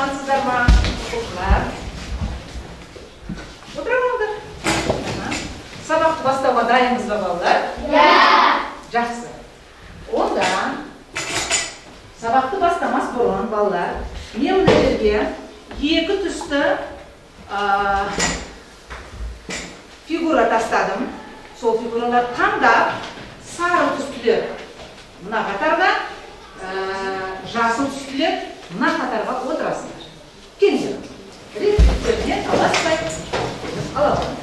Саламатсыздар ма, оқушылар? Отыра алыңдар. Сабақты бастауға дайынбыз ба, балалар? Иә. Жақсы. Онда сабақты бастамас бұрын, балалар, мен мына жерге екі түсті фигура тастадым. Сол фигураларды таңдап, сары түстілер мына қатарға, жасыл түстілер мына қатарға отырасыңдар. Келіңдер. Рет-реттерінен таласпай ала алыңдар.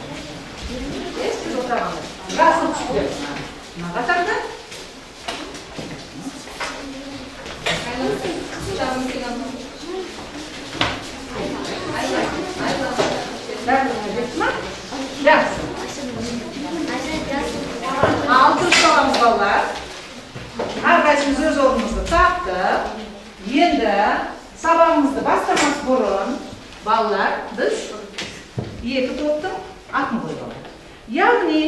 Тез-тез отырғандар. Жасыл түстілер мына қатарда. Барлығына жетті ма? Жақсы. Ал дұрыс аламыз, балалар. Әрқайсымыз өз орнымызды таптық. Енді сабағымызды бастамас бұрын, балалар, біз екі топтың атын қойып алайық. Яғни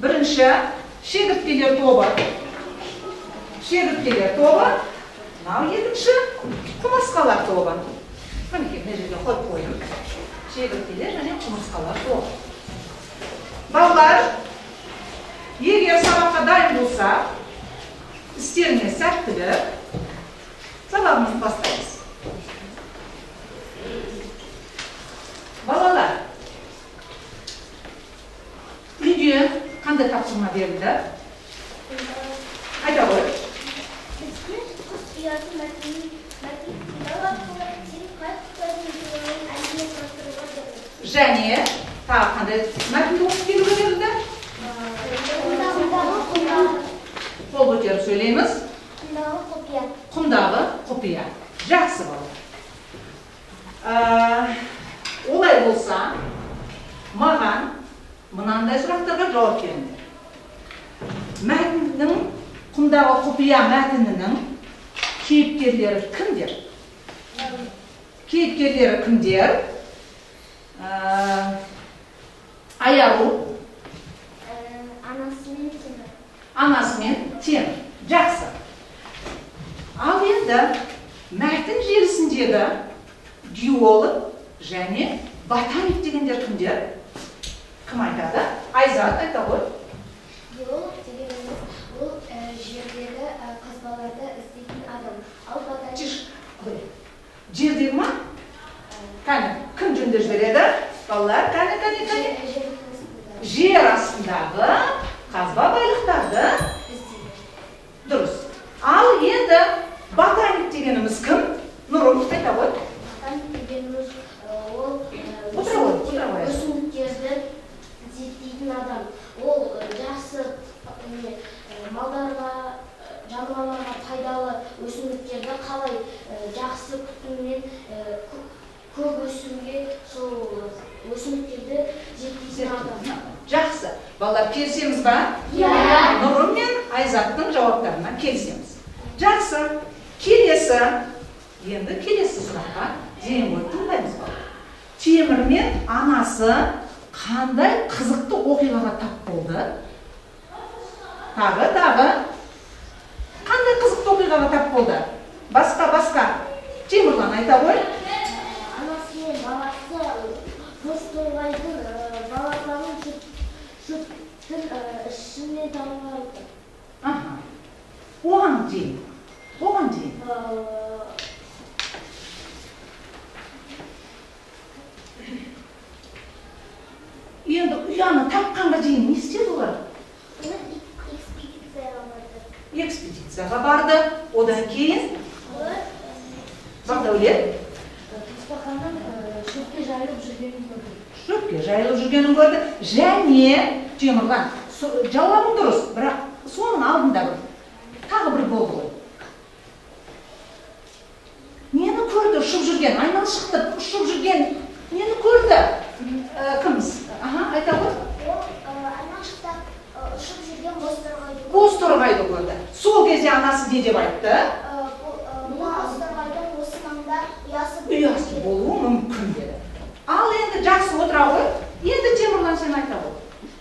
бірінші шегірткелер тобы. Шегірткелер тобы, мынау екінші құмырсқалар тобы. Мінекей, мына жерге қойып қойдым. Шегірткелер және құмырсқалар тобы. Балалар, егер сабаққа дайын болсақ, істеріңе сәттілік, сабағымызды бастаймыз. Балалар, үйде қандай тапсырма берілді? Айта ғой. Бізге құс ұясы мәтінін тыңдау арқылы сен қай құстардың туралы әңгіме құрастыруға берілді. Және тағы қандай мәтінді оқып келуге берілді? Қол көтеріп сөйлейміз. Құмдағы құпия. Құмдағы құпия. Жақсы, балалар. Олай болса, маған мынандай сұрақтарға жауап беріңдер. Мәтіннің, құмдағы құпия мәтінінің кейіпкерлері кімдер? Кейіпкерлері кімдер? Аяру. Анасы мен Темір. Анасы мен Темір. Жақсы. Ал енді мәтін желісіндегі геолог және ботаник дегендер кімдер? Кім айтады? Айзат айта ғой. Геолог дегеніміз ол жердегі қазбаларды іздейтін адам. Ал ботаник... Жердегі ма? Кәне, кім жөнде жібереді? Балалар, кәне, кәне, кәне. Жер астындағы қазба байлықтарды дұрыс. Ал енді ботаник дегеніміз кім? Нұрым, айта ғой. Ботаник дегеніміз ол өсімдіктерді зерттейтін адам. Ол жақсы малдарға, жануарларға пайдалы өсімдіктерді қалай жақсы күтіммен көп өсуге сол өсімдіктерді зерттейтін адам. Жақсы. Балалар, келісеміз ба? Иә. Нұрым мен Айзаттың жауаптарына келісеміз. Жақсы. Келесі. Енді келесі сұраққа зейін қойып тыңдаймыз, балалар. Темір мен анасы қандай қызықты оқиғаға тап болды? Тағы, тағы. Қандай қызықты оқиғаға тап болды? Басқа, басқа. Темірлан айта ғой. Анасы мен баласы бозторғайдың балапанын шөптің ішінен тауып алды. Аха. Оған дейін. Оған дейін. Енді ұяны тапқанға дейін не істеді олар? Олар экспедицияға барды. Экспедицияға барды. Одан кейін? Бақдәулет? Тасбақаның шөпке жайылып жүргенін көрді. Шөпке жайылып жүргенін көрді. Және, Темірлан, жауабың дұрыс, бірақ соның алдында бір, тағы бір болды ғой. Нені көрді ұшып жүрген, айналшықтып ұшып жүрген, нені көрді? Кім? Аха, айта ғой. Ол айналшықтап ұшып жүрген бозторғайды көрді. Бозторғайды көрді. Сол кезде анасы не деп айтты? Мына бозторғайдың осы маңда ұясы болуы мүмкін деді. Ал енді жақсы отыра ғой. Енді Темірлан сен айта ғой.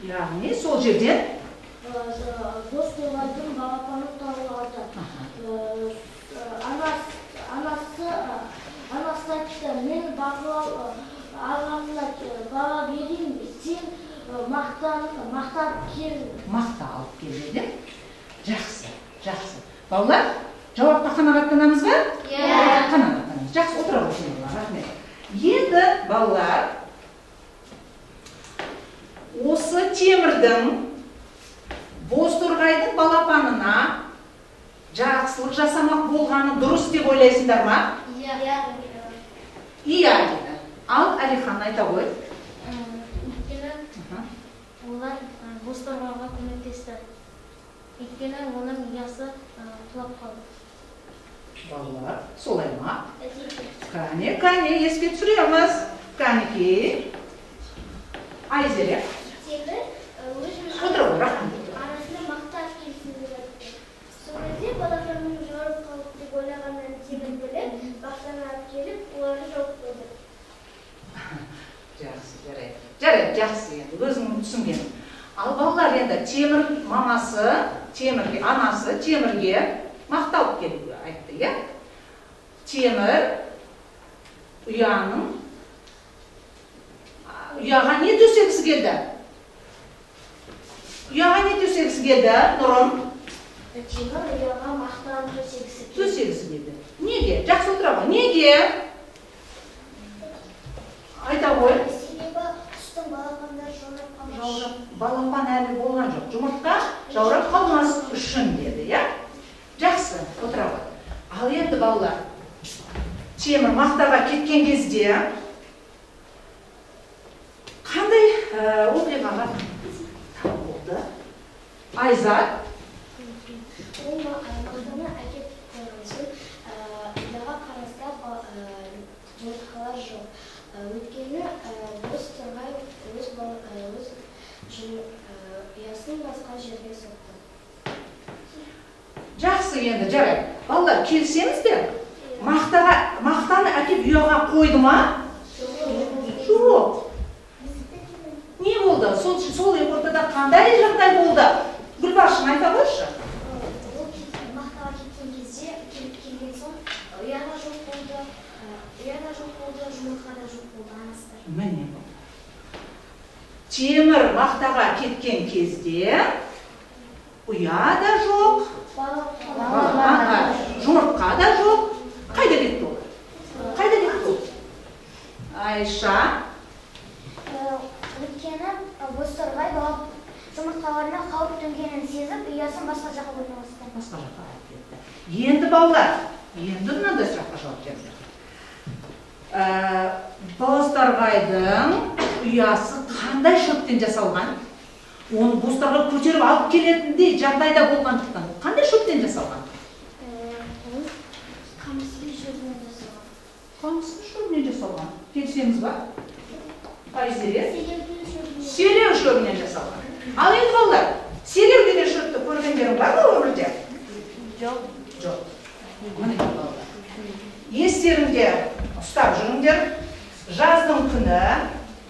Яғни сол жерден бозторғайдың балапанын тауып алды. Анасы Анасы айтты, мен бағып ағамына бара берейін, сен мақтап кел. Мақта алып кел деді. Жақсы, жақсы. Балалар, жауапқа қанағаттанамыз ба? Иә. Қанағаттанамыз. Жақсы, отыра ғой, рахмет. Енді балалар, осы Темірдің бозторғайдың балапанына жақсылық жасамақ болғаны дұрыс деп ойлайсыңдар ма? Иә. Иә деді. Ал Әлихан айта ғой. Өйткені олар бозторғайға көмектесті. Өйткені оның ұясы құлап қалды. Балалар, солай ма? Кәне, кәне, еске түсіреміз. Кәнекей. Айзере. Темір өзінің Отыра ғой, рахмет. анасына мақтап келсін деп айтты. Сол кезде балапанның жауып қалды деп ойлағаннан Темір біліп, бақтан алып келіп, оларды жауып қойды. Жақсы, жарайды. Жарайды, жақсы енді, өзің түсінген. Ал балалар, енді Темір мамасы, Темірге, анасы Темірге мақталып келуге айтты, иә? Темір ұяға не төсегісі келді? Ұяға не төсегісі келді, Нұрым? Темір ұяға мақтанып төсегісі келді. Төсегісі келді. Неге? Жақсы, отыра ғой. Неге? Айта ғой. Себебі құстың балапандары жаурап қалмас. Жаурап, балапан әлі болған жоқ. Жұмыртқа жаурап қалмас үшін деді, иә? Жақсы, отыра ғой. Ал енді балалар, Темір мақтаға кеткен кезде қандай оқиғаға тап болды? Айзат. Ол мақтаны әкеп қойған соң, ұяға қараса, жұмыртқалар жоқ. Өйткені бозторғай өз ұясын басқа жерге соқты. Жақсы, енді жарайды. Балалар, келісеміз бе? Мақтаны әкеп ұяға қойды ма? Жоқ. Не болды? Сол екі ортада қандай жағдай болды? Гүлбаршын, айта қойшы. Ол мақтаға кеткен кезде, келген соң ұя да жоқ болды, ұя да жоқ болды, жұмыртқа да жоқ болды, анасы да жоқ. Міне болды. Темір мақтаға кеткен кезде ұя да жоқ, жұмыртқа да жоқ. Қайда кетті ол? Қайда кетті ол? Айша. Өйткені бозторғай жұмыртқаларына қауіп төнгенін сезіп, ұясын басқа жаққа орналастырды. Басқа жаққа алып кетті. Енді балалар, енді мынандай сұраққа жауап беріңдер. Бозторғайдың ұясы қандай шөптен жасалған? Оны бозторғай көтеріп алып келетіндей жағдайда болғандықтан қандай шөптен жасалған? Ол қамыстың шөбінен жасалған. Қамыстың шөбінен жасалған. Келісеміз ба? Айзере? Селеу шөбінен жасалған. Ал енді балалар, селеу деген шөпті көргендерің бар ма өмірде? Жоқ. Жоқ. Міне балалар, естеріңде ұстап жүріңдер. Жаздың күні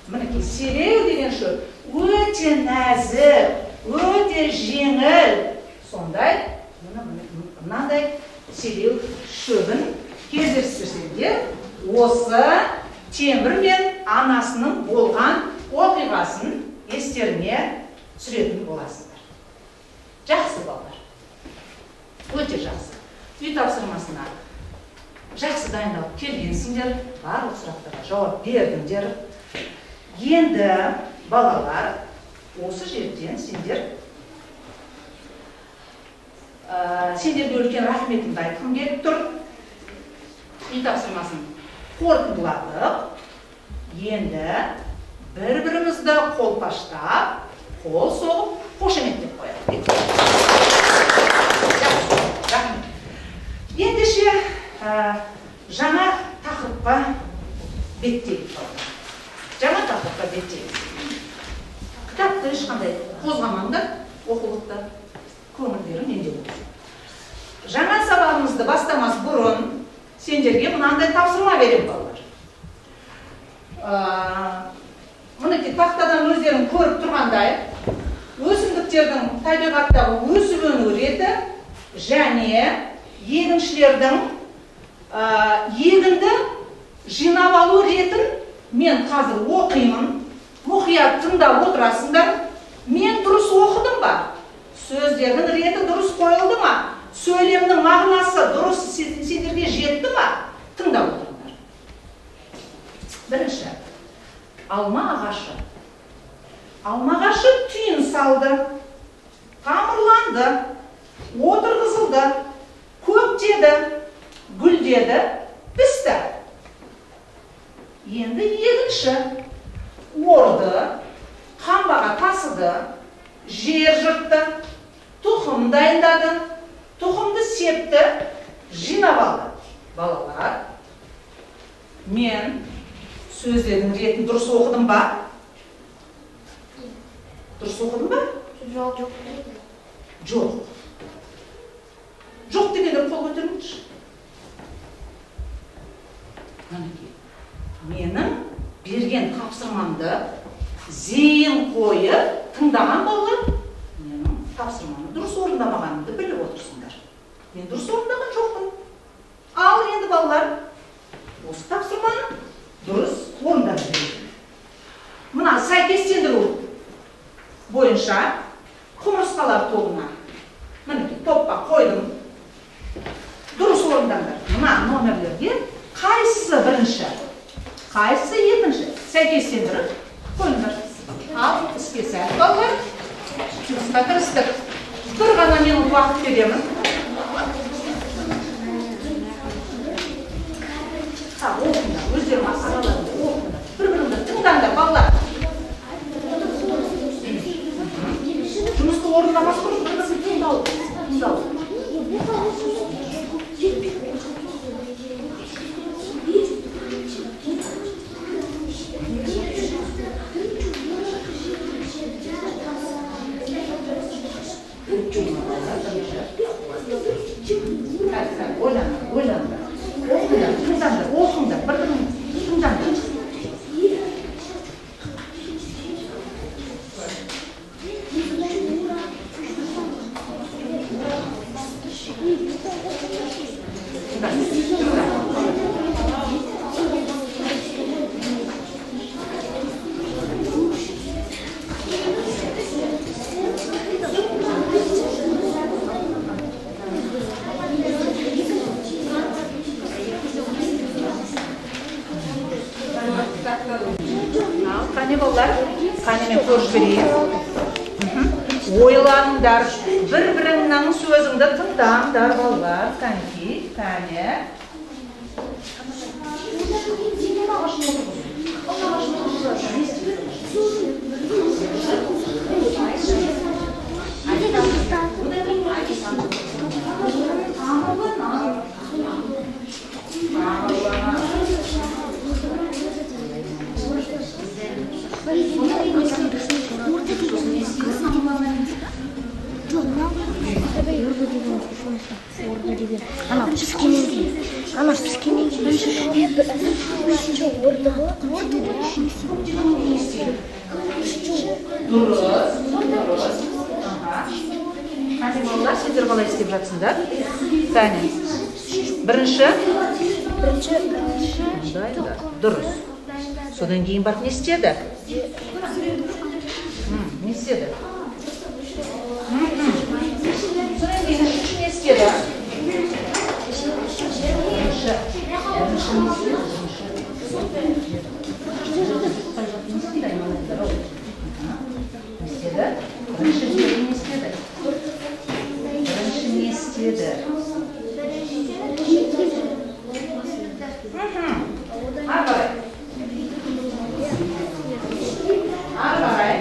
мінекей селеу деген шөп өте нәзік, өте жеңіл. Сондай мынандай селеу шөбін кездестірсеңдер, осы Темір мен анасының болған оқиғасын естеріне түсіретін боласыңдар. Жақсы балалар. Өте жақсы. Үй тапсырмасына жақсы дайындалып келгенсіңдер, барлық сұрақтарға жауап бердіңдер. Енді балалар, осы жерден сендерге үлкен рахметімді айтқым келіп тұр. Үй тапсырмасын қорытындыладық. Енді бір-бірімізді қолпаштап, қол соғып, қошеметтеп қояйық. Рахмет. Ендеше жаңа тақырыпқа беттейік. Жаңа тақырыпқа беттейік. Кітапты ешқандай қозғамаңдар, оқулықты, көңілдерің менде болсын. Жаңа сабағымызды бастамас бұрын сендерге мынандай тапсырма беремін, балалар. Мінекей тақтадан өздерің көріп тұрғандай, өсімдіктердің табиғаттағы өсіп өну реті және егіншілердің егінді Жинап алу ретін мен қазір оқимын. Мұқият тыңдап отырасыңдар. Мен дұрыс оқыдым ба? Сөздердің реті дұрыс қойылды ма? Сөйлемнің мағынасы дұрыс сендерге жетті ма? Тыңдап отырыңдар. Бірінші, алма ағашы. Алма ағашы түйін салды, тамырланды, отырғызылды, көктеді, гүлдеді, пісті. Енді егінші орды, қамбаға тасыды, жер жыртты, тұқым дайындады, тұқымды септі, жинап алды. Балалар, мен сөздердің ретін дұрыс оқыдым ба? Дұрыс оқыдым ба? Жоқ. Жоқ. Жоқ дегенде қол көтеріңізші. Мінекей, менің берген тапсырмамды зейін қойып тыңдаған балалар менің тапсырмамды дұрыс орындамағанымды біліп отырсыңдар. Мен дұрыс орындаған жоқпын. Ал енді балалар, осы тапсырманы дұрыс орындап жіберейік. Мына сәйкестендіру бойынша құмырсқалар тобына мінекей топқа қойдым. Дұрыс орындаңдар. Мына номерлерге қайсысы бірінші, қайсысы екінші сәйкестендіріп қойыңдар. Ал іске сәт, балалар, жұмысқа кірістік. Бір ғана минут уақыт беремін. Оқыңдар, өздерің араларында оқыңдар. Бір-біріңді тыңдаңдар, балалар. Жұмысты орындамас бұрын бір-біріңді тыңдау. Тыңдау. Ойландар, ойландар. Оқыңдар, тыңдаңдар, оқыңдар, бір-біріңді тыңдаңдар. Ал, қане балалар, қане мен көріп жіберейін. Ойланыңдар, бір-біріңнің сөзіңді тыңдаңдар, балалар. Қанеки, қане. Ана піскеннен кейін бірінші орды ғой. Дұрыс, дұрыс. Қане балалар, сендер қалай істеп жатсыңдар? Қане. Бірінші? Бірінші. Дұрыс. Содан кейін барып не істеді? Не істеді? Содан кейін үшінші не істеді? Бірінші. Бірінші не істеді? Не істеді? Бірінші не істеді? Бірінші не істеді? Ары қарай. Ары қарай.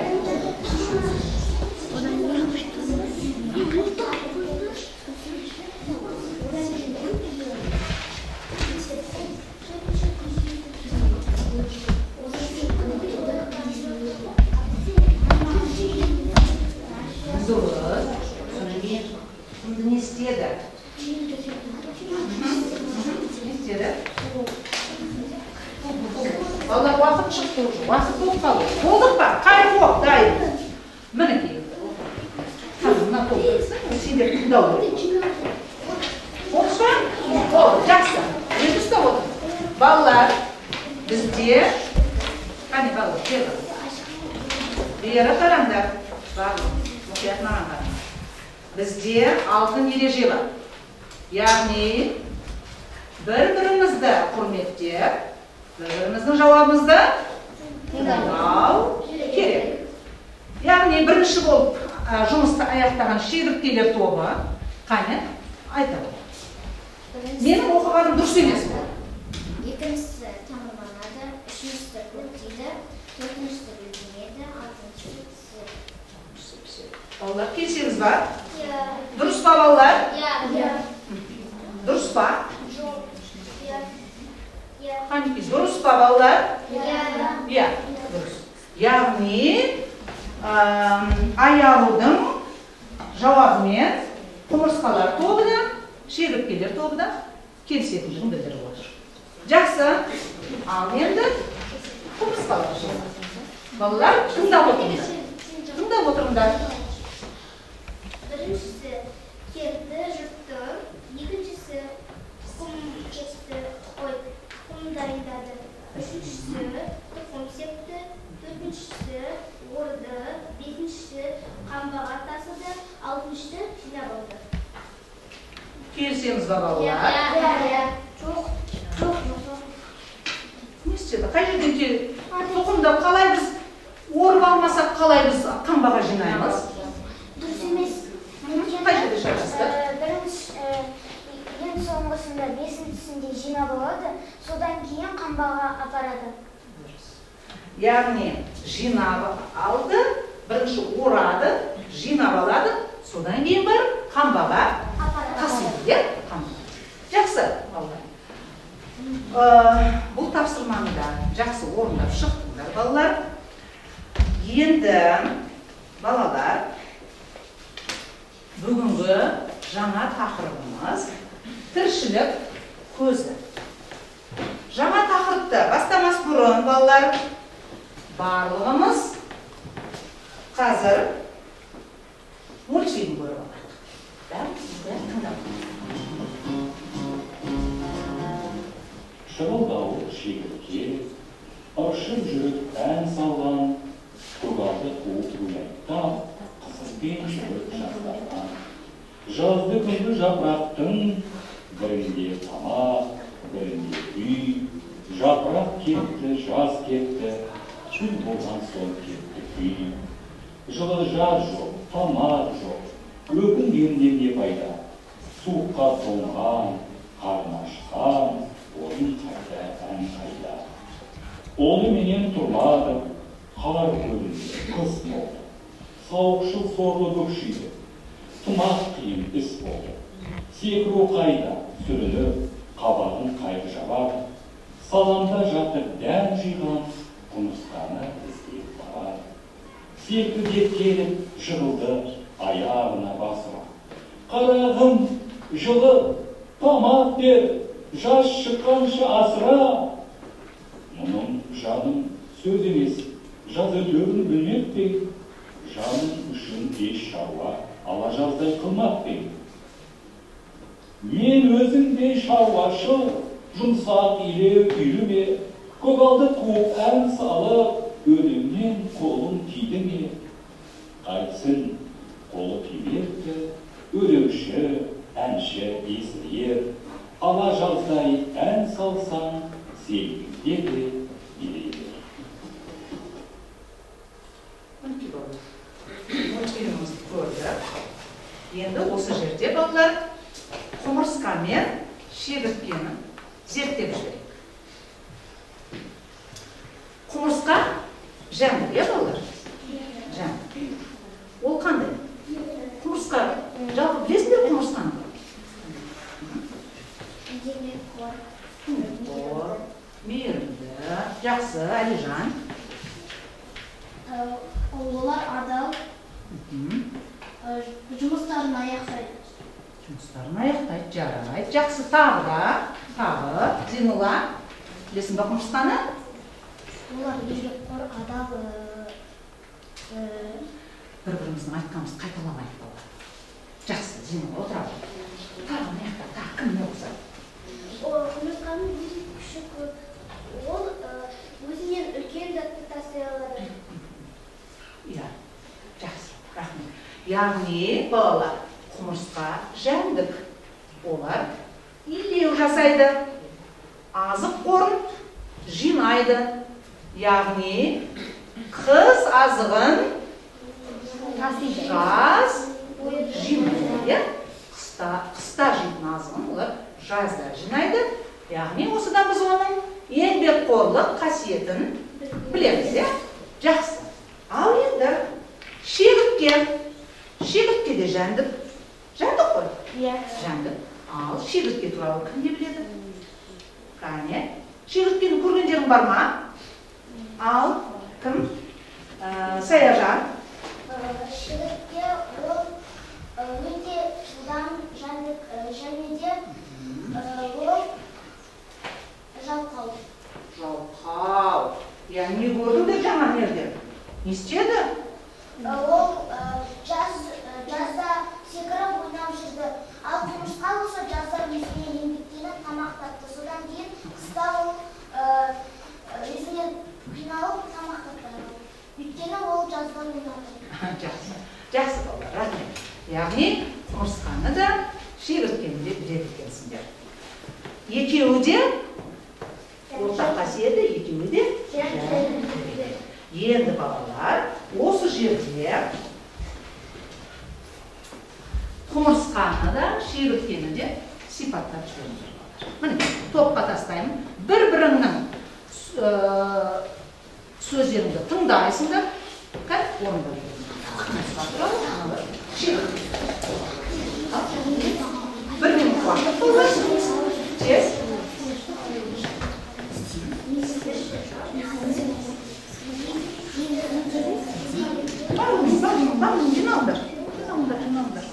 Дұрыс. Содан кейін тұқымды не істеді? Не істеді? Балалар, уақыт шықты уже, уақыт болып қалды. Болдық па? Қай топ дайын? Мінекей. Қазір мына топ бітсін, сендер тыңдау керек. Болды па? Болды, жақсы. Енді ұстап отыр. Балалар, Бізде қане балалар, бері қараңдар, барлығымыз мұқият маған қараңдар. Бізде алтын ереже бар. Яғни бір-бірімізді құрметтеп, бір-біріміздің жауабымызды тыңдау керек. Яғни бірінші болып жұмысты аяқтаған шегірткелер тобы қане айтады. Менің оқығаным дұрыс емес пе? Екіншісі тамырланады, үшіншісі көктейді, төртіншісі гүлденеді, алтыншысы піседі. Балалар, келісеміз ба? Иә. Дұрыс па, балалар? Иә. Дұрыс па? Жоқ. Иә. Қанекей, дұрыс па, балалар? Иә. Иә, дұрыс. Яғни Аярудың жауабымен құмырсқалар тобы да, шегірткелер тобы да келісетіндігін білдіріп отыр. Жақсы. Ал енді құмырсқалар. Балалар, тыңдап отырыңдар. Тыңдап отырыңдар. Біріншісі керді жұтты, екіншісі тұқым кесті, ой, тұқым дайындады. Үшіншісі тұқым септі, төртіншісі орды, бесіншісі қамбаға тасыды, алтыншысы жинап алды. Келісеміз ба, балалар? Иә. Жоқ. Жоқ. Не істеді? Қай жерден келді? Тұқымды қалай біз орып алмасақ, қалай біз қамбаға жинаймыз? Дұрыс емес. Қай жерде шатасты? Бірінші, ең соңғысында, бесіншісінде жинап алады, содан кейін қамбаға апарады. Яғни жинап алды, бірінші орады, жинап алады, содан кейін барып қамбаға тасиды, иә? Жақсы, балалар. Бұл тапсырманы да жақсы орындап шықтыңдар, балалар. Енді, балалар, бүгінгі жаңа тақырыбымыз тіршілік көзі. Жаңа тақырыпты бастамас бұрын, балалар, барлығымыз қазір мультфильм көріп алайық. Бәріміз мұқият тыңдап. Шырылдауық шегіртке, ыршып жүріп ән салған, көгалды қуып өләйттап, қызылбен жүріп жастаған. Жазды күнгі жапырақтың бірінде тамақ, бірінде үй, жапырақ кетті, жаз кетті, күн болған соң кетті күй. Жылы жаз жоқ, тамақ жоқ, өкінгеннен не пайда? Суыққа тоңған, қарны ашқан, ойын қайда, ән қайда? Оны менен тұрмады, қар көрінді, қыс болды. Сауықшыл сорлы көкшиді, тымақ қиын іс болды. Секіру қайда, сүрініп, қабағын қайғы жабар. Саламда жатып дәм жиған, құмырсқаны іздеп барар. Секірдеп келіп жығылды аяғына басыра. Қарағым, жылы, тамақ бер, жас шыққанша асыра. Мұның жаным сөз емес, жаз өтерін білмеп пе? Жаным үшін еш шаруа ала жаздай қылмап пе? Мен өзімдей шаруашыл, жұмсақ илеу үйлі ме? Көгалды қуып ән салып, өлімнен қолым тиді ме? Қайтсын, қолы тимепті, өлеуші, әнші есірер. Ала жаздай ән салсаң, сергіңде де билей бер. Мінекей, балалар, мультфильмімізді көрдік. Енді осы жерде, балалар, құмырсқа мен шегірткені зерттеп жіберейік. Құмырсқа жәндік, иә, балалар? Жәндік. Ол қандай? Құмырсқа, жалпы білесіңдер құмырсқаны? Еңбекқор. Еңбекқор, мейірімді. Жақсы, Әлижан. Олар адал, жұмыстарын аяқтайды. Жұмыстарын аяқтайды, жарайды. Жақсы, тағы да, тағы. Зейнулла, білесің ба құмырсқаны? Олар еңбекқор, адал. Бір-біріміздің айтқанымызды қайталамайық, балалар. Жақсы, Зейнулла, отыра бер. Тағы мына жақта, тағы кім не қосады? Құмырсқаның өз күші көп. Ол Яғни, балалар, құмырсқа жәндік. Олар илеу жасайды, азық қорын жинайды. Яғни, қыс азығын жаз жинайды. Иә? Қыста жейтін азығын олар жазда жинайды. Яғни, осыдан біз оның еңбекқорлық қасиетін білеміз, иә? Жақсы. Ал енді шегіртке. Шегіртке де жәндік. Жәндік қой? Иә. Жәндік. Ал шегіртке туралы кім не біледі? Қане? Шегірткені көргендерің бар ма? Ал кім? Саяжан. Шегіртке ол өте жылдам жәндік, және де ол жалқау. Жалқау. Яғни не көрдіңдер жаңа жерде? Не істеді? Ол жазда секіріп ойнап жүрді. Ал құмырсқа болса жазда өзіне еңбектеніп тамақ тапты. Содан кейін қыста ол өзіне қиналып тамақ тапты. Өйткені ол жазда ойнады. Жақсы. Жақсы балалар, рахмет. Яғни құмырсқаны да шегірткені де біледі екенсіңдер. Екеуі де ортақ қасиеті, екеуі де жәндік. Енді балалар, осы жерде құмырсқаны да, шегірткені де сипаттап жіберіңдер балалар. Міне, топқа тастаймын. Бір-біріңнің сөздеріңді тыңдайсыңдар. Кән, орында құмырсқа туралы, аналар шегіртке. Бір минут уақыт балалар. Тез. Барлығын жиналыңдар. Жиналыңдар, жиналыңдар.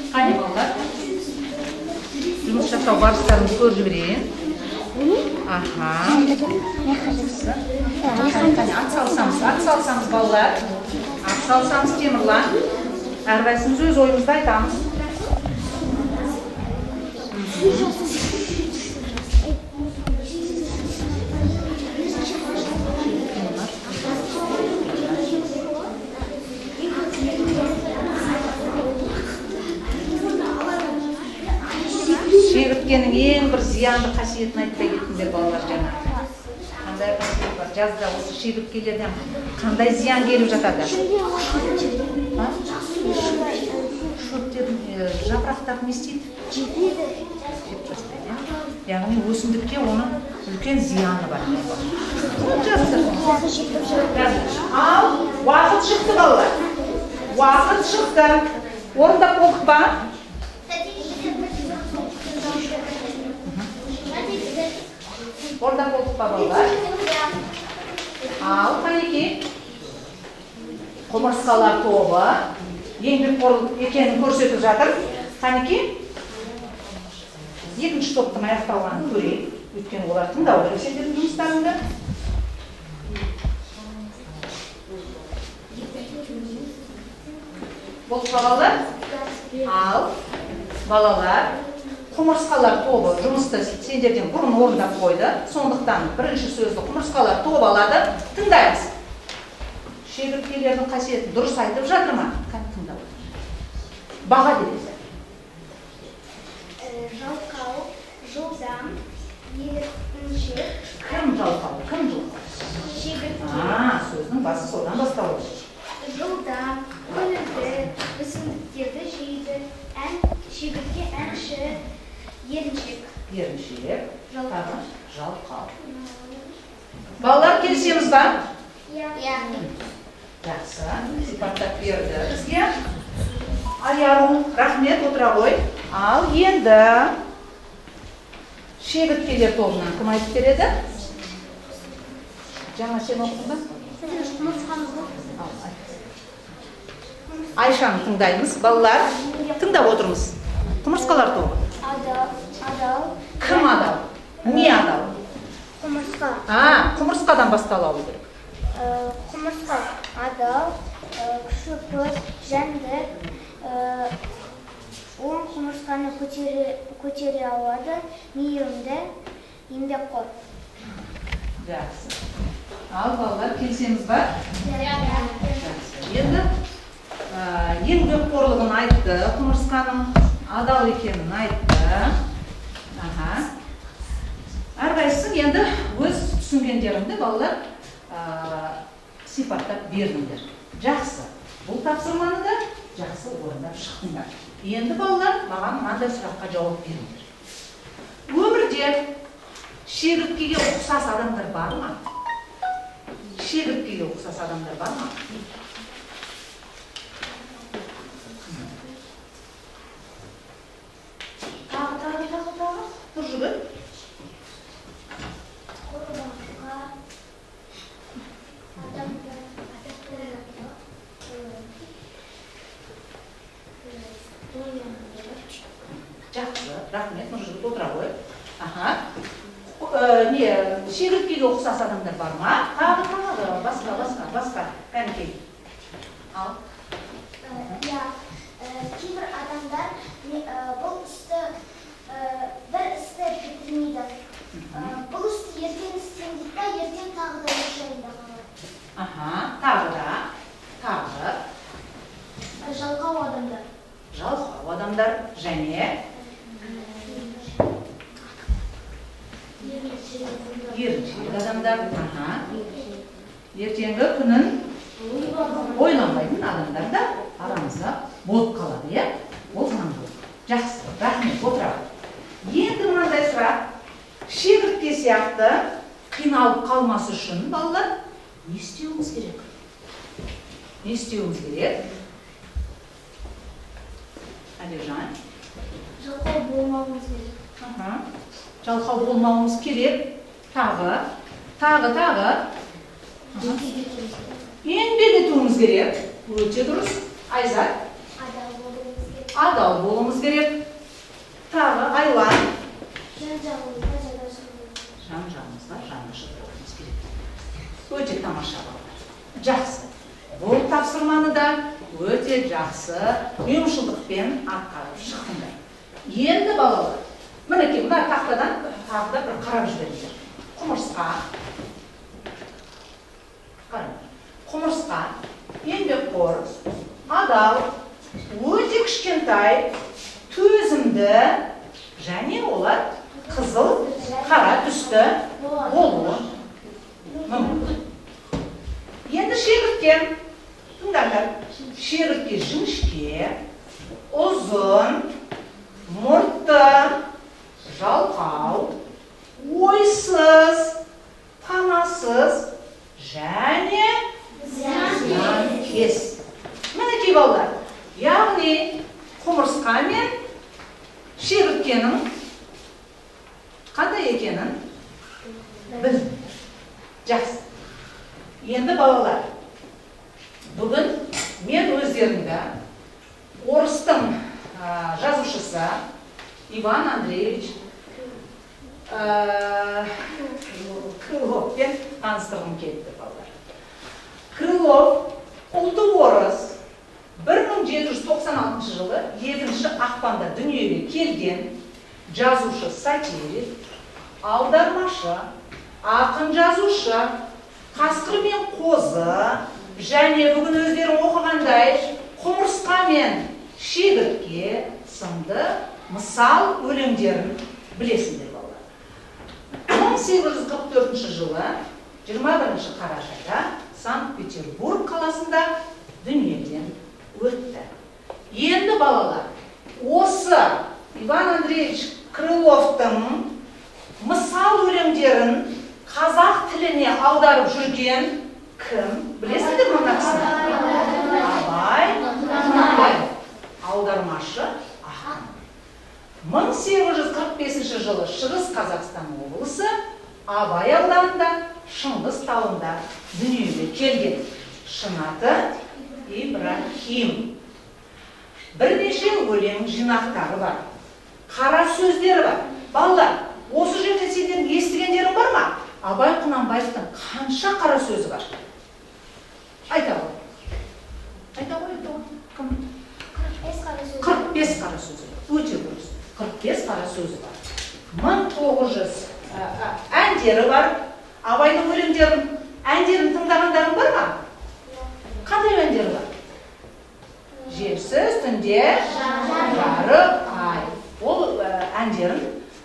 Қане балалар, жұмыс жасау барыстарын көріп жіберейін. Аха. Қане, ат салсамыз, ат салсамыз балалар. Ат салсамыз Темірлан. Әрқайсымыз өз ойымызды айтамыз. Шегірткенің ең бір зиянды қасиетін айтпай кеттіңдер балалар жаңа. Қандай қасиет бар? Жазда осы шегірткелерден қандай зиян келіп жатады? Шөптердің жапырақтарын не істейді? Жеп тастайды. Яғни өсімдікке оның үлкен зияны бар. Ал уақыт шықты балалар. Уақыт шықты. Орындап болдық па? Орындап болдық па балалар? Ал қанекей, құмырсқалар тобы еңбекқор екенін көрсетіп жатыр. Қанекей, екінші топтың аяқталғанын көрейік. Өйткені олар тыңдау керек сендердің жұмыстарыңды. Болды па балалар? Ал балалар, құмырсқалар тобы жұмысты сендерден бұрын орындап қойды. Сондықтан бірінші сөзді құмырсқалар тобы алады. Тыңдаймыз. Шегірткелердің қасиетін дұрыс айтып жатыр ма? Кәне тыңдап отыр. Баға бересіз. Жалқау, жылдам, еріншек. Кім жалқау? Кім жалқау? Шегіртке. Сөздің басы содан басталады. Жылдам, көңілді, өсімдіктерді жейді, ән Шегіртке әнші, еріншек. Еріншек, тағы жалқау. Балалар, келісеміз ба? Иә. Жақсы, сипаттап берді бізге. Аяру, рахмет, отыра ғой. Ал енді шегірткелер тобынан кім айтып береді? Жаңа сен оқыдың ба? Ал, айт. Айшаны тыңдаймыз, балалар, тыңдап отырмыз. Құмырсқалар тобы. Адал. Кім адал? Не адал? Құмырсқа. Құмырсқадан бастала алу керек. Құмырсқа адал, күші, жәндік, 10 құмырсқаны көтере алады, мейірімді, еңбекқор. Жақсы. Ал балалар, келісеміз ба? Жақсы. Енді еңбекқорлығын айтты, құмырсқаның адал екенін айтты. Аха. Әрқайсысың енді өз түсінгендеріңді балалар сипаттап бердіңдер. Жақсы. Бұл тапсырманы да жақсы орындап шықтыңдар. Енді балалар, маған мынандай сұраққа жауап беріңдер. Өмірде шегірткеге ұқсас адамдар бар ма? Шегірткеге ұқсас адамдар бар ма? Тағы, тағы, тағы, тағы. Нұржігіт. Құрбақа, адамдар, Жақсы, рахмет, Нұржігіт, отыра ғой. Аха. Не, шегірткеге ұқсас адамдар бар ма? Тағы, тағы, басқа, басқа, басқа. Кәнекей. Ал. Иә, кейбір адамдар бұл істі, бір істі бітірмейді. Бұл істі ертең істеймін дейді да, ертең тағы да өз жайында қалады. Аха, тағы да, тағы. Жалқау адамдар. Жалқау адамдар және еріншек адамдар. Аха. Ертеңгі күнін ойланбайтын адамдар да арамызда болып қалады, иә? Ол заңдылық. Жақсы, рахмет, отыра. Енді мынандай сұрақ. Шегіртке сияқты қиналып қалмас үшін балалар не істеуіміз керек? Не істеуіміз керек? Әлижан? Жалқау болмауымыз керек. Аха. Жалқау болмауымыз керек. Тағы, тағы, тағы. Еңбек етуіміз керек. Өте дұрыс. Айзат? Адал болуымыз керек. Адал болуымыз керек. Тағы, Айлан? Жан-жағымызға жанашыр болуымыз керек. Жан-жағымызға жанашыр болуымыз керек. Өте тамаша балалар. Жақсы. Бұл тапсырманы да өте жақсы ұйымшылдықпен атқарып шықтыңдар. Енді балалар, мінекей мына тақтадан тағы да бір қарап жіберіңдер. Құмырсқа. Қараңдар. Құмырсқа, еңбекқор, адал, өте кішкентай, төзімді және олар қызыл, қара түсті болуы мүмкін. Енді шегіртке, тыңдаңдар. Шегіртке жіңішке, ұзын, мұртты, жалқау, ойсыз, панасыз және зиянкес. Мінекей балалар, яғни құмырсқа мен шегірткенің қандай екенін білдіңдер. Жақсы. Енді балалар, бүгін мен өздеріңді орыстың жазушысы Иван Андреевич Крыловпен таныстырғым келді, балалар. Крылов ұлты орыс, 1796 жылы 2 ақпанда дүниеге келген жазушы, сатирик, аудармашы, ақын жазушы, қасқыр мен қозы және бүгін өздерің оқығандай құмырсқа мен шегіртке сынды мысал өлеңдерін білесіңдер, балалар. 1844 жылы 21 қарашада Санкт-Петербург қаласында дүниеден өтті. Енді балалар, Осы Иван Андреевич Крыловтың мысал өлеңдерін қазақ тіліне аударып жүрген кім? Білесіңдер ме мына кісіні? Абай Құнанбаев, аудармашы ақын. 1845 жылы Шығыс Қазақстан облысы Абай ауданында Шыңғыс тауында дүниеге келген. Шын аты Ибрахим. Бірнеше өлең жинақтары бар. Қара сөздері бар. Балалар, осы жерде сендердің естігендерің бар ма? Абай Құнанбаевтың қанша қара сөзі бар? Айта ғой. Айта ғой, айта ғой. Кім? 45 қара сөзі. 45 қара сөзі. Өте дұрыс. 45 қара сөзі бар. 1900 әндері бар. Абайдың өлеңдерін, әндерін тыңдағандарың бар ма? Қандай әндері бар? Желсіз түнде жарық ай. Ол әндерін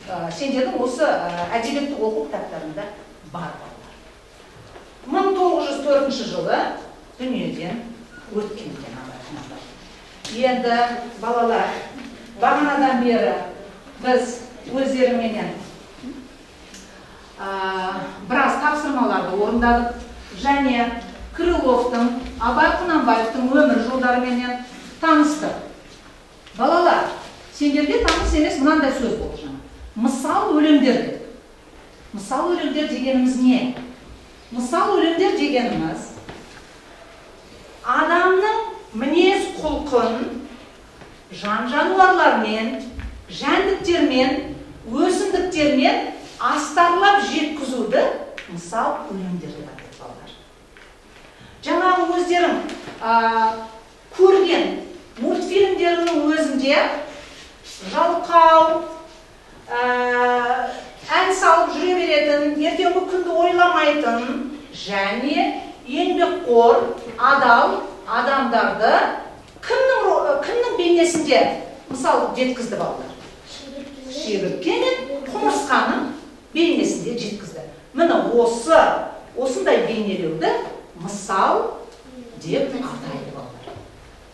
сендердің осы әдебиетті оқу кітаптарында бар балалар. 1904 жылы дүниеден өткен екен Абай Құнанбаев. Енді балалар, бағанадан бері біз өздеріменен біраз тапсырмаларды орындадық және Крыловтың, Абай Құнанбаевтың өмір жолдарыменен таныстық. Балалар, сендерге таныс емес мынандай сөз болды жаңа. Мысал өлеңдер дедік. Мысал өлеңдер дегеніміз не? Мысал өлеңдер дегеніміз адамның мінез құлқын жан-жануарлармен, жәндіктермен, өсімдіктермен астарлап жеткізуді мысал өлеңдер деп атайды балалар. Жаңағы өздерің көрген мультфильмдерінің өзінде жалқау, ән салып жүре беретін, ертеңгі күнді ойламайтын және еңбекқор, адал адамдарды кімнің бейнесінде мысал жеткізді балалар? Шегіртке мен құмырсқаның бейнесінде жеткізді. Міне осындай бейнелеуді мысал деп атайды балалар.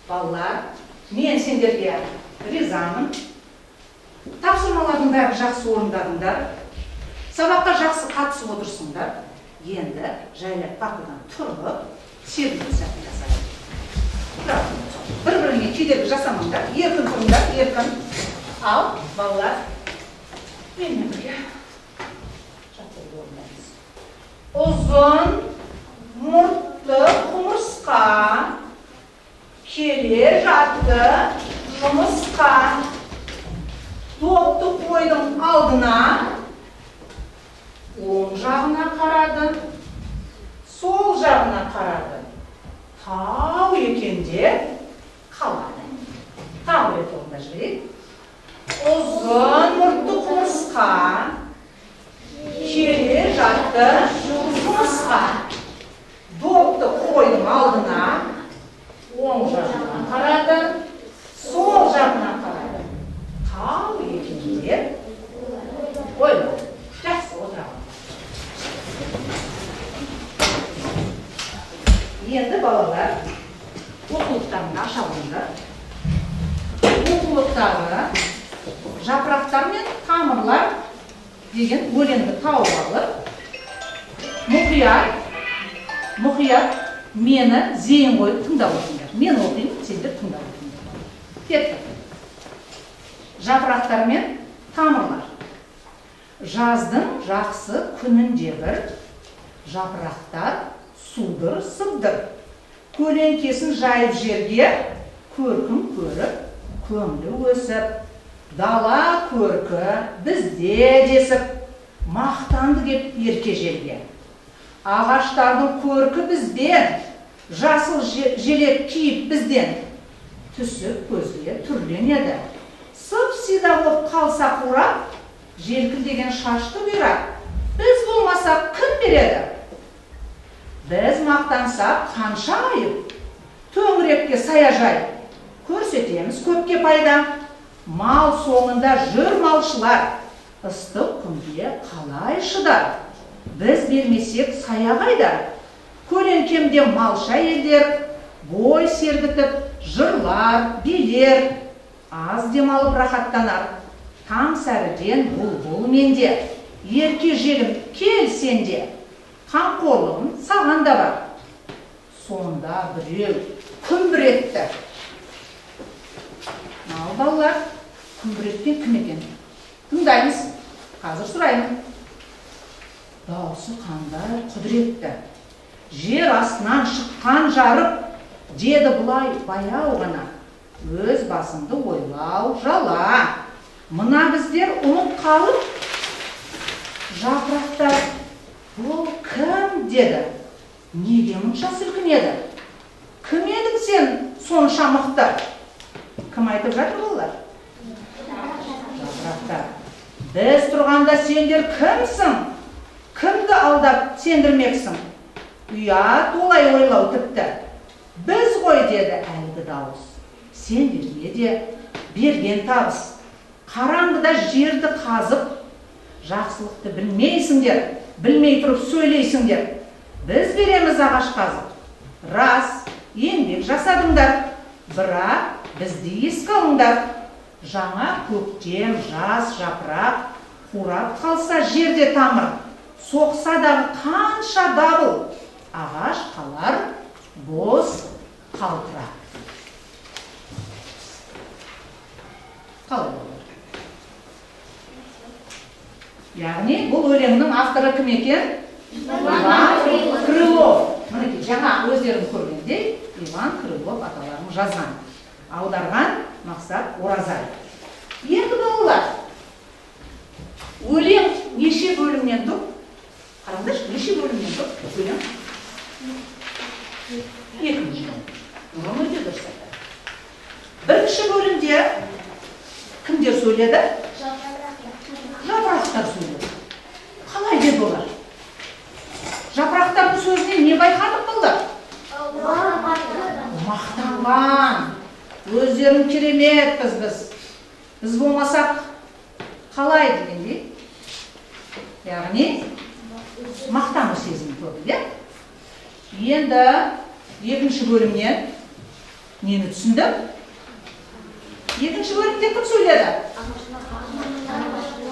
Балалар, мен сендерге ризамын. Тапсырмалардың бәрін жақсы орындадыңдар. Сабаққа жақсы қатысып отырсыңдар. Енді жайлап партадан тұрып, серуен сәтін жасайық. Бір-біріңе кедергі жасамаңдар, еркін тұрыңдар, еркін. Ал, балалар, менімен бірге жаттығуды орындаймыз. Ұзын мұртты құмырсқа келе жатты жұмысқа. Допты қойдым алдына, оң жағына қарады, сол жағына қарады. Тау екен деп қалады. Тағы рет орындап жіберейік. Ұзын мұртты құмырсқа келе жатты жұмысқа. Допты қойдым алдына, оң жағына қарады, сол жағына қарады. Тау екен деп ойлады. Жақсы, отырамын. Енді балалар, оқулықтарыңды аша алыңдар. Оқулықтағы жапырақтар мен тамырлар деген өлеңді тауып алып, мұқият мені зейін қойып тыңдап отырыңдар. Мен оқимын, сендер тыңдап отырыңдар. Кеттік. Жапырақтар мен тамырлар. Жаздың жақсы күнінде бір жапырақтар судыр сыбдыр. Көлеңкесін жайып жерге, көркін көріп, көңілі өсіп, дала көркі бізде десіп, мақтанды кеп ерке желге. Ағаштардың көркі бізден, жасыл желек киіп бізден, түсіп көзге түрленеді. Сып-сида боп қалса қурап, желкілдеген шашты бұйрап, біз болмасақ кім береді? Біз мақтансақ қанша айып, төңірекке саяжай, көрсетеміз көпке пайда. Мал соңында жүр малшылар, ыстық күнге қалай шыдар? Біз бермесек сая қайда? Көлеңкемде малша елдер, бой сергітіп жырлар, билер. Аз демалып рахаттанар. Таң сәріден бұлбұл менде, ерке желім кел сенде. Қамқорлығым саған да бар. Сонда біреу күмбір етті. Ал балалар, күмбір еткен кім екен? Тыңдаймыз. Қазір сұраймын. Даусы қандай құдіретті. Жер астынан шыққан жарып, деді бұлай баяу ғана. Өз басыңды ойлау жала. Мына біздер ұмыт қалып, жапырақтар, бұл кім деді? Неге мұнша сілкінеді? Кім едің сен сонша мықты? Кім айтып жатыр балалар? Жапырақтар. Біз тұрғанда сендер кімсің? Кімді алдап сендірмексің? Ұят олай ойлау тіпті. Біз ғой деді әлгі дауыс. Сендерге де берген табыс. Қараңғыда жерді қазып, жақсылықты білмейсіңдер, білмей тұрып сөйлейсіңдер. Біз береміз ағаш қазып. Рас, еңбек жасадыңдар, бірақ бізді еске алыңдар. Жаңа көктем, жас жапырақ, қурап қалса жерде тамыр, соқса дағы қанша дабыл, ағаш қалар бос қалтырап. Қалай болады? Яғни бұл өлеңнің авторы кім екен? Иван Крылов. Мінекей, жаңа өздерің көргендей, Иван Крылов аталарың жазған. Аударған Мақсат Оразаев. Енді балалар, өлең неше бөлімнен тұр? Қараңдаршы, неше бөлімнен тұр өлең? Екі бөлім. Нұрым өте дұрыс айтады. Бірінші бөлімде кімдер сөйледі? Жапырақтар сөйледі. Қалай деді олар? Жапырақтардың сөзінен не байқадық балалар? Мақтанған. Өздерін кереметпіз біз. Біз болмасақ қалай дегендей. Яғни мақтану сезімі көрді, иә? Енді екінші бөлімнен нені түсіндік? Екінші бөлімде кім сөйледі?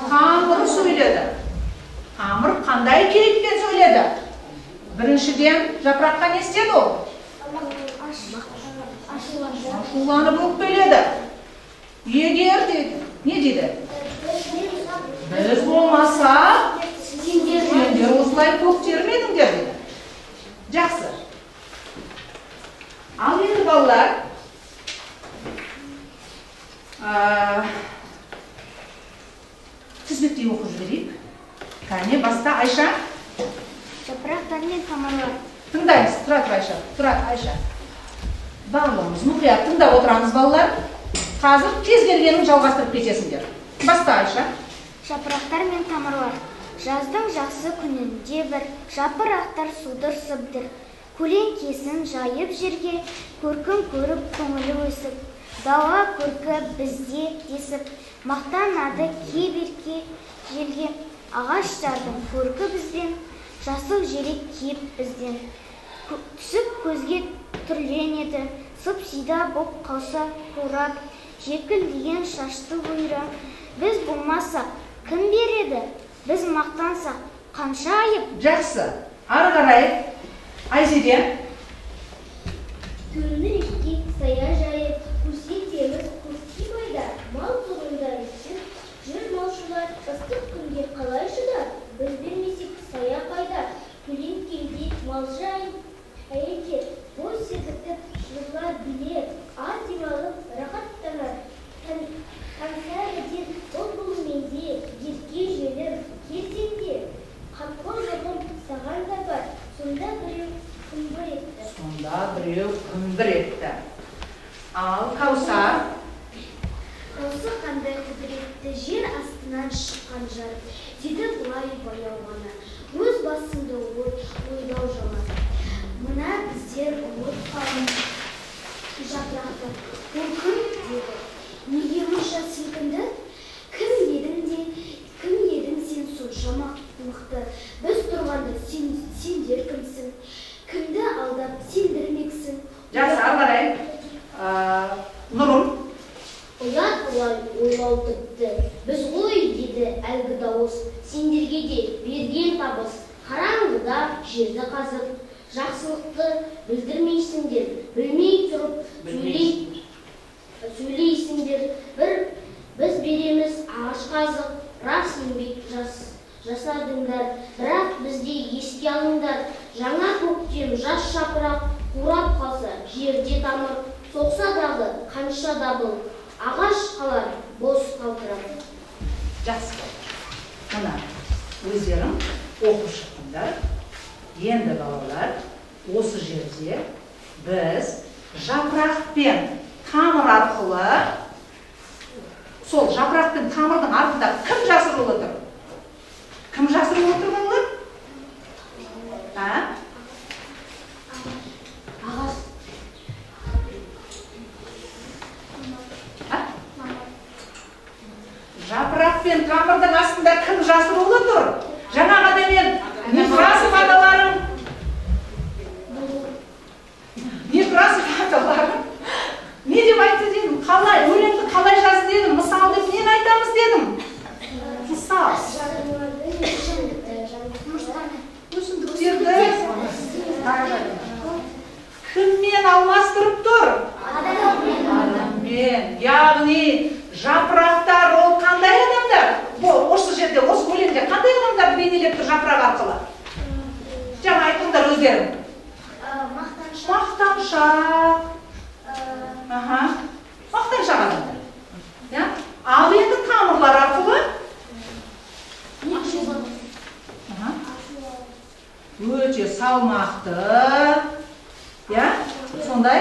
Тамыр сөйледі. Тамыр қандай кейіппен сөйледі? Біріншіден жапыраққа не істеді ол? Ашуланып өкпеледі. Егер дейді, не дейді? Біз болмасақ, сендер осылай көктермедіңдер дейді. Жақсы. Ал енді балалар, тізбектей оқып жіберейік. Кәне, баста Айша. Жапырақтар мен тамырлар. Тыңдаймыз. Тұра тұр Айша. Тұра Айша. Барлығымыз мұқият тыңдап отырамыз балалар. Қазір кез келгенін жалғастырып кетесіңдер. Баста Айша. Жапырақтар мен тамырлар. Жаздың жақсы күнінде бір жапырақтар судыр сыбдыр. Көлеңкесін жайып жерге, көркін көріп көңілі өсіп, дала көркі бізде десіп, мақтанады кеберке желге. Ағаштардың көркі бізден, жасыл желек киіп бізден. Түсіп көзге түрленеді, сып-сида боп қалса қурап, жекілдеген шашты бұйра. Біз болмасақ, кім береді? Біз мақтансақ, қанша айып? Жақсы. Ары қарай, Айзере. Төріні сая жайып, көрсетеміз көктей байда, мал тұғында өсіп, жүр малшылар, ыстық күнге қалай шыдар? Біз бермесек сая қайда? Көлеңкелде малшы әйелдер, бой сергітіп, жырлар билер, аз демалып рахаттанар. Таңсәріден бұлбұл менде, ерке желім келсең де, қамқорлығым саған да бар. Сонда біреу күмбір етті. Сонда біреу күмбір етті. Ал Каусар. Даусы қандай құдіретті, жер астынан шыққан жарып, деді былай баяу ғана. Өз басыңды ойлау жаман. Мына біздер ұмыт қалып жапырақтар. Ол кім деді? Неге мұнша сілкінді? Кім едің де, кім едің сен сонша мықты? Біз тұрғанда сендер кімсің? Кімді алдап сендірмексің? Жақсы, ары қарай. Нұрым. Ұят Жақсылықты білдірмейсіңдер, білмей тұрып сөйлейсіңдер. Біз береміз ағашқа азық, рас еңбек жасадыңдар, бірақ бізде еске алыңдар. Жаңа көктем жас жапырақ қурап қалса, жерде тамыр, соқса дағы қанша дабыл, ағаш қалар бос қалтырап. Жақсы. Мына өздерің оқып шықтыңдар. Енді балалар, осы жерде біз жапырақ пен тамыр арқылы, сол жапырақ пен тамырдың артында кім жасырулы тұр? Кім жасырулы тұр балалар? А? Ағаш. А? Жапырақ пен тамырдың астында кім жасырулы тұр? Жаңағыда мен Некрасов аталарым не деп айтты дедім? Қалай, өлеңді қалай жазды дедім? Мысал деп нені айтамыз дедім? Мысал. Өсімдіктерді кіммен алмастырып тұр? Адаммен. Яғни жапырақтар ол қандай адамдар? Осы жерде, осы өлеңде қандай адамдарды бейнелеп тұр жапырақ арқылы? Жаңа айтыңдар өздерің. Мақтаншақ. Мақтаншақ адамдар. Ал енді тамырлар арқылы өте салмақты, сондай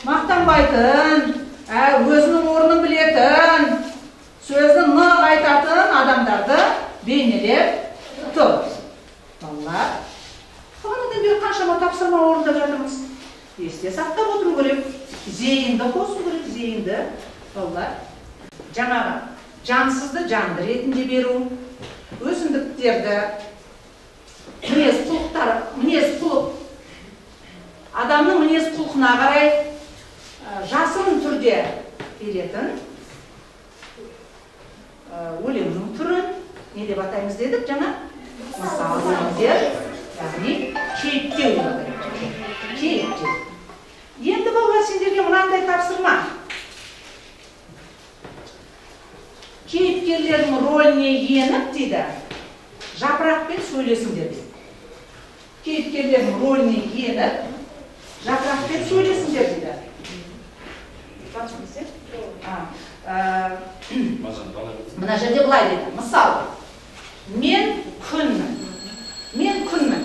мақтанбайтын, өзінің орнын білетін, сөзін нық айтатын адамдарды бейнелеп тұр. Балалар, бағанадан бері қаншама тапсырма орындап жатырмыз. Есте сақтап отыру керек, зейінді қосу керек, зейінді. Балалар, жаңағы жансызды жанды ретінде беру, өсімдіктерді мінез құлық, адамның мінез құлқына қарай жасырын түрде беретін өлеңнің түрін не деп атаймыз дедік жаңа? Мысал өлеңдер, яғни кейіптеу деп атаймыз. Кейіптеу. Енді балалар, сендерге мынандай тапсырма. Кейіпкерлердің рөліне еніп дейді, жапырақпен сөйлесіңдер дейді. Кейіпкерлердің рөліне еніп, жапырақпен сөйлесіңдер дейді. Мына жерде былай дейді. Мысалы, мен күнмін. Мен күнмін.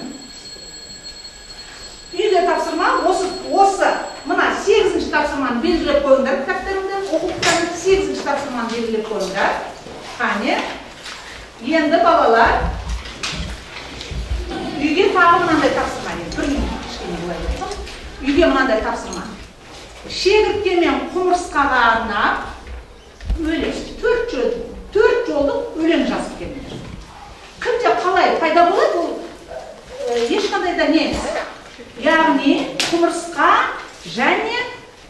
Үйге тапсырма, осы мына 8-ші тапсырманы белгілеп қойыңдар кітаптарыңда, оқу кітабында 8-ші тапсырманы белгілеп қойыңдар. Қане, енді балалар, үйге тағы мынандай тапсырма. Бір минут кішкене былай айтсам. Үйге мынандай тапсырма. Шегіртке мен құмырсқаға арнап өлең, төрт жолдық өлең жазып келіңдер. Кімде қалай пайда болады, ол ешқандай да не емес. Яғни құмырсқа және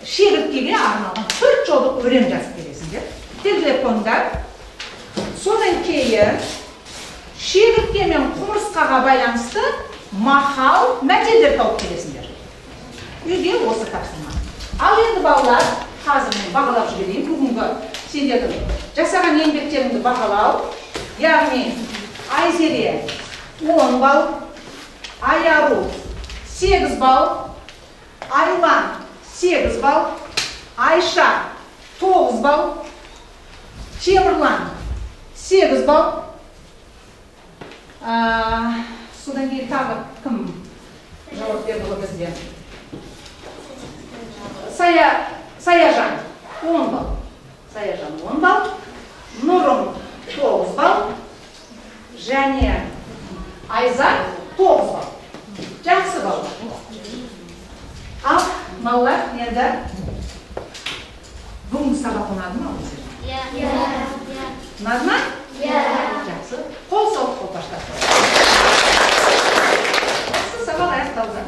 шегірткеге арналған 4 жолдық өлең жазып келесіңдер. Белгілеп қойыңдар. Содан кейін шегіртке мен құмырсқаға байланысты мақал мәтелдер тауып келесіңдер. Үйге осы тапсырма. Ал енді балалар, қазір мен бағалап жіберейін. Бүгінгі сендердің жасаған еңбектеріңді бағалау. Яғни Айзере 10 балл, Айару 8 балл, Айлан 8 балл, Айша 9 балл, Темірлан 8 балл. Содан кейін тағы кім жауап берді ғой бізге? Саяжан 10 балл. Саяжан 10 балл, Нұрым 9 балл, және Айзат 9 балл. Жақсы балалар. Ал балалар, енді бүгінгі сабақ ұнады ма өздеріңе? Иә. Ұнады ма? Иә. Жақсы. Қол соғып қолпаштап. Жақсы, сабақ аяқталды.